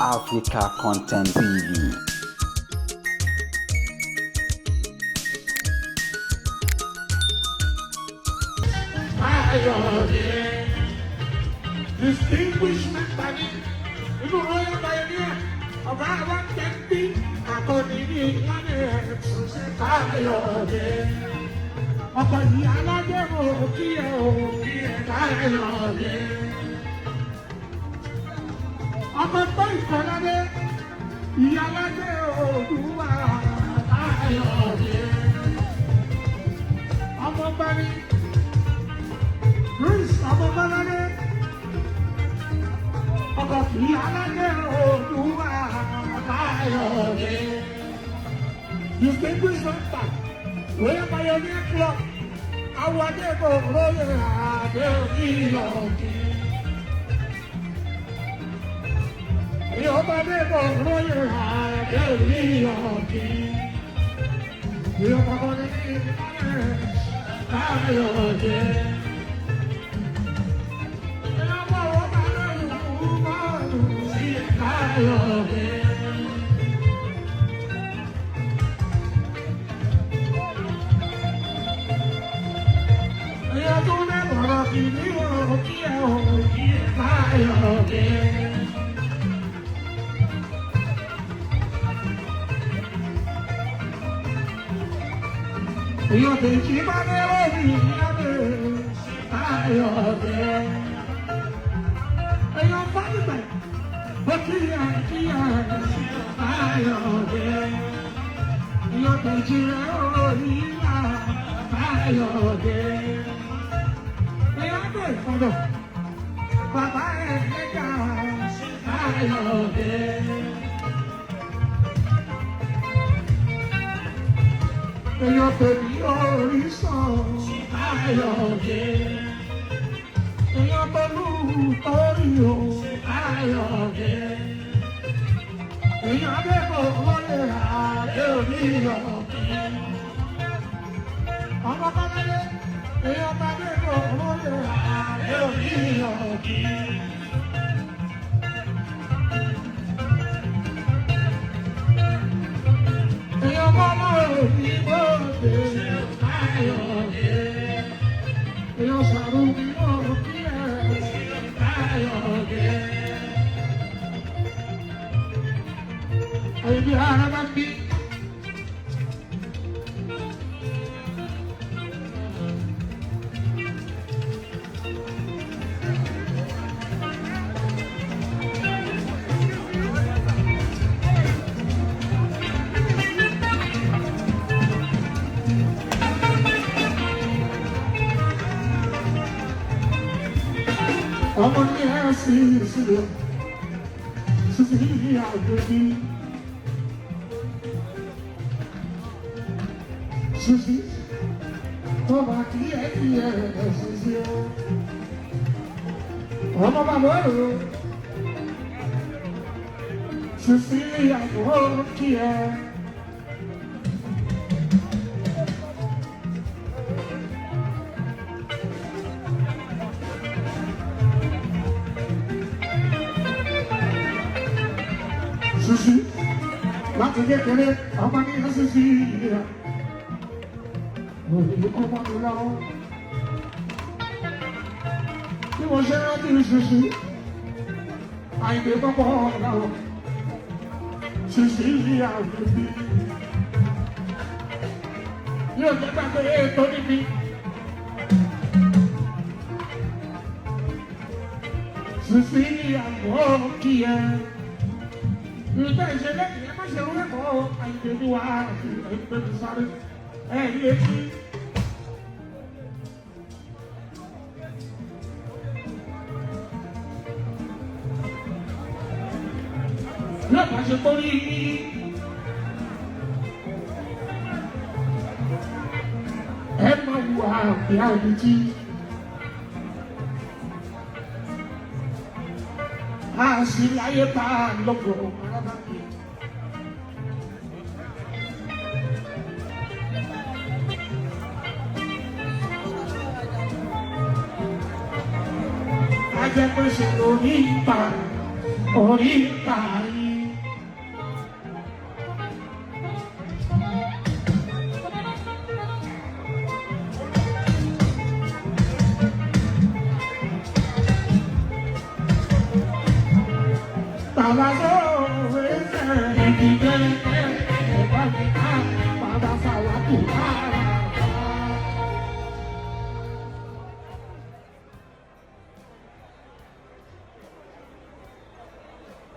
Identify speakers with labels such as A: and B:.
A: Africa Content TV.
B: Ayọ̀dé. Distinguished member ní inú Royal Pioneer, ọ̀gá àwọn tẹ́ńtì akọni ní ìlànà Ayọ̀dé. Ọkọ̀ yìí aládé mo kí ẹ o, Ayọ̀dé. Ọmọ tó ìkọládé, ìyá aládé Oòduà, Ayọ̀dé. Ọmọ bá ní. Prince Ọmọbọ́ládé, ọkọ̀ kìí aládé Oòduà Káyọ̀dé. Distinguished member, Royal Pioneer Club, àwọn adébò Royal Adé Oníyọ̀kí. Ìyọ̀bá adébò Royal Adé Oníyọ̀kí. Ìyọ̀bá kọ́ni ní Káyọ̀dé. Bàbá ẹ̀ lẹ́jà Ayọ̀dé. Èèyàn tèmi orísun Ayọ̀dé. Èèyàn pẹ̀lú torí o Ayọ̀dé. Èèyàn adébò wọlé àdé oníyọ̀kí. Ọmọ kọ́lẹ́lẹ́, èèyàn adébò wọlé àdé oníyọ̀kí. Èèyàn mọ́mọ́ òbí bòde Ayọ̀dé. Èèyàn sàrùmí òkí ẹ̀ Ayọ̀dé. Àyìnbí ara bá ń bí. Ọmọ ní ẹ sì sílẹ̀, sísì àgbègbè. Sísì, tó bá kí ẹ kí ẹ sísì o. Ọmọ bàbá o. Sísì àgbò kí ẹ. Sísì, láti kékeré, ọmọ ní ẹ sísì yìí. Òyìnbó kọ́ mọ́ mi lọ́wọ́. Bí mo ṣe rántí sísì, àìgbé pọ́pọ́ ọ̀la sísì àgbègbè. Yóò jẹ́ gbàgbé ètò níbi. Sísì àgbọ̀ kí ẹ. Ìgbà ìṣẹ̀lẹ̀ ìyẹn má ṣe rúlẹ̀kọ́ àìgbé ní wàá àìgbé mi sáré. Ẹ ní etí. Yóò bá ṣe kórí. Ẹ máa wù àbí àbítí. A sì láyé bá a lọ́gbọ̀n arábàbí. Ajẹ́pẹ̀sẹ̀ lórí ìpa. Orí parí. Bàbá sọ̀rọ̀ ẹsẹ̀ ìdílé ẹ̀bá mi ká bàbá sàwátù ká.